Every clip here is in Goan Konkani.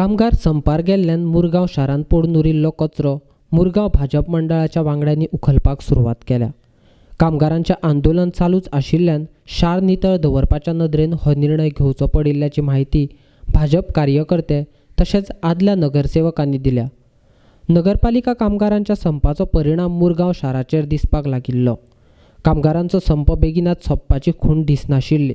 कामगार संपार गेल्ल्यान मुरगांव शारांत पडून उरिल्लो कचरो मुरगांव भाजप मंडळाच्या वांगड्यांनी उखलपाक सुरवात केल्या. कामगारांचें आंदोलन चालूच आशिल्ल्यान शार नितळ दवरपाच्या नदरेन हो निर्णय घेवचो पडिल्ल्याची म्हायती भाजप कार्यकर्ते तशेंच आदल्या नगरसेवकांनी दिल्या. नगरपालिका कामगारांच्या संपाचो परिणाम मुरगांव शाराचेर दिसपाक लागिल्लो. कामगारांचो संप बेगिनात सोंपपाची खूण दिसनाशिल्ली.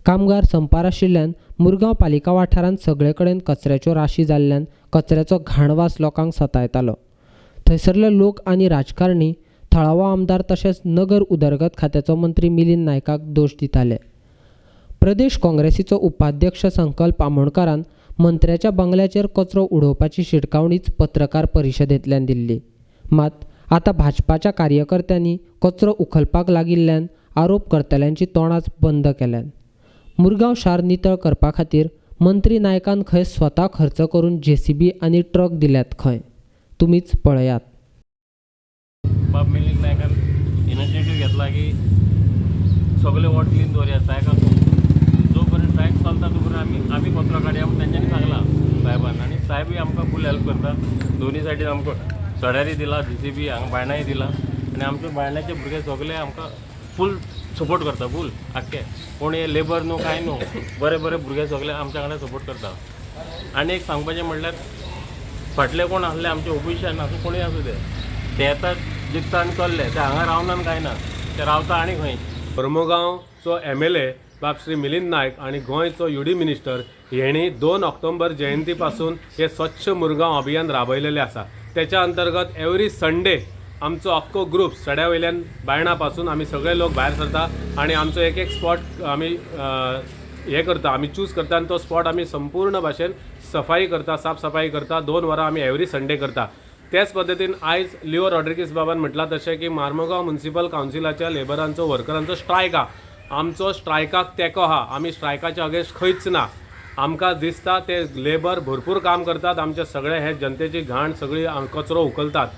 कामगार संपार आशिल्ल्यान मुरगांव पालिका वाठारांत सगळे कडेन कचऱ्याच्यो राशी जाल्ल्यान कचऱ्याचो घाणवास लोकांक सतायतालो. थंयसरले लोक आनी राजकारणी थळावो आमदार तशेंच नगर उदरगत खात्याचो मंत्री मिलिंद नायकाक दोश दिताले. प्रदेश काँग्रेसीचो उपाध्यक्ष संकल्प आमोणकारान मंत्र्याच्या बंगल्याचेर कचरो उडोवपाची शिटकावणीच पत्रकार परिशदेंतल्यान दिल्ली. मात आतां भाजपाच्या कार्यकर्त्यांनी कचरो उखलपाक लागिल्ल्यान आरोप करतल्यांची तोंडाच बंद केल्यान. मुरगांव शार नितळ करपा खातीर मंत्री नायकान खंय स्वता खर्च करून जेसीबी आनी ट्रक दिल्यात खंय, तुमीच पळयात. बाब मिलिंद नायकान इनिशिएटीव घेतला की सगळे वॉर्ड क्लीन दवरया स्ट्रायकाक. जो पर्यंत स्ट्रायक चलता तो पर्यंत आमी आमी कचरो काडया म्हूण तेंच्यांनी सांगलां साहेबान, आनी साहेबूय आमकां फूल हेल्प करता. दोनी सायडीन आमकां सड्यारय दिला, जेसीबी हांगा बायणाय दिला, आनी आमच्या बायणाचे भुरगे सगळे आमकां फूल सपोर्ट करता, फूल आख्खे. कोण हे लेबर न्हू कांय न्हू, बरे बरे भुरगे सगळे आमच्या वांगडा सपोर्ट करता. आनी एक सांगपाचें म्हणल्यार फाटले कोण आसले आमचे ओपोजिशन आसूं कोणूय आसूं, ते ते येतात जिखता आनी चल्ले, ते हांगा रावना कांय ना, ते रावता आनी खंय. मरमुगांवचो एमएलए बाब श्री मिलिंद नायक आनी गोंयचो युडी मिनिस्टर हेणी 2 ऑक्टोबर जयंती पासून हे स्वच्छ मुरगांव अभियान राबयलेलें आसा. तेच्या अंतर्गत एवरी संडे आमचो अख्खो ग्रूप सड्या वयल्यान बायणा पासून आमी सगळे लोक भायर सरता आनी आमचो एक एक स्पॉट आमी हे करता, आमी चूज करता आनी तो स्पॉट आमी संपूर्ण भाशेन सफाई करता, साफ सफाई करता. 2 वरां आमी एवरी संडे करता. त्याच पद्दतीन आयज लिओ रॉड्रिगीस बाबान म्हटलां तशें की मार्मगांव म्युनिसिपल कावन्सिलाच्या लेबरांचो वर्करांचो स्ट्रायक आहा. आमचो स्ट्रायकाक तेंको आहा, आमी स्ट्रायकाच्या अगेन्स्ट खंयच ना. आमकां दिसता ते लेबर भरपूर काम करतात, आमचे सगळे हे जनतेची घाण सगळी कचरो उखलतात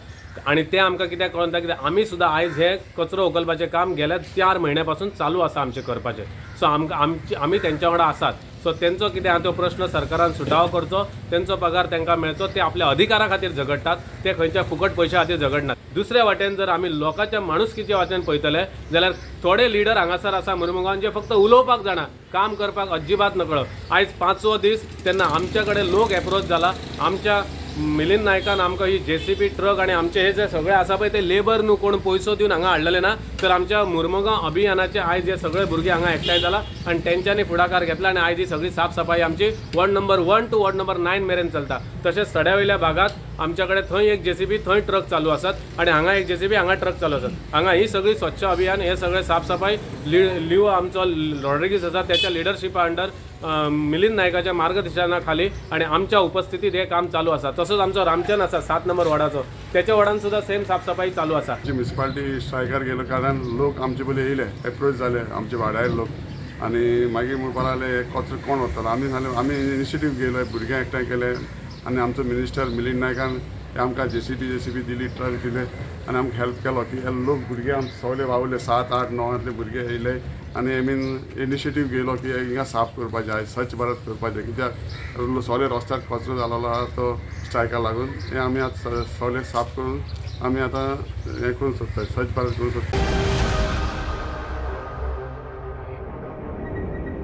आनी ते आमकां कित्याक कळना कित्याक आमी सुद्दां आयज हे कचरो उखलपाचें काम गेल्या 4 म्हयन्या पासून चालू आसा आमचें करपाचें. सो आमकां आमची आमी तेंच्या वांगडा आसात. सो तेंचो कितें आहा तो प्रश्न सरकारान सुटावो करचो, तेंचो पगार तेंकां मेळचो. ते आपल्या अधिकारा खातीर झगडटात, ते खंयच्या फुकट पयशा खातीर झगडनात. दुसऱ्या वाटेन जर आमी लोकांच्या माणुसकीच्या वाटेन पळयतले जाल्यार थोडे लिडर हांगासर आसा मुरमुगांव जे फक्त उलोवपाक जाणा, काम करपाक अजिबात नकळो. आयज 5वो दीस तेन्ना आमच्या कडेन लोक एप्रोच जाला. आमच्या मिलिंद नायकान आमकां ही जेसीबी ट्रक आनी आमचे हे जे सगळे आसा पळय ते लेबर न्हू कोण पयसो दिवन हांगा हाडलेले ना, तर आमच्या मुरमुगांव अभियानाचे आयज हे सगळे भुरगे हांगा एकठांय जाला आनी तेंच्यांनी फुडाकार घेतला आनी आयज ही सगळी साफ सफाई आमची ward number 1 to ward number 9 मेरेन चलता. तशेंच सड्या वयल्या भागात आमच्या कडेन थंय एक जेसीबी थंय ट्रक चालू आसात आनी हांगा एक जेसीबी हांगा ट्रक चालू आसात. हांगा ही सगळी स्वच्छ अभियान हे सगळे साफ सफाई लिओ आमचो रॉड्रिगीस आसा त्याच्या लिडरशिपा अंडर मिलिंद नायकाच्या मार्गदर्शना खाली आनी आमच्या उपस्थितीत हे काम चालू आसा. तसोच आमचो रामचंद आसा 7 नंबर वॉर्डाचो, त्याच्या वॉर्डान सुद्दां सेम साफसफाई चालू आसा. म्युनिसिपालिटी स्ट्रायकार गेलो कारण लोक आमचे पयलीं येयले, एप्रोच जाले आमचे वाड्यार लोक आनी मागीर म्हणपाक लागले कचरो कोण व्हरतलो. आमी सांगलें आमी इनिशिएटीव घेयलो, भुरग्यांक एकठांय केले आनी आमचो मिनिस्टर मिलिंद नायकान आमकां जेसीबी दिली, ट्रक दिले आनी आमकां हेल्प केलो की हे लोक भुरगे आमचे सगळे वावुरले, 7, 8, 9 भुरगे येयले आनी I mean initiative घेयलो की हिंगा साफ करपाचें आयज, स्वच्छ भारत करपाचें, कित्याक सगळे रस्त्यार कचरो जालोलो आहा तो स्ट्रायका लागून. हें आमी आतां सगळें साफ करून आमी आतां हें करूंक सोदता, स्वच्छ भारत करूंक सोदता.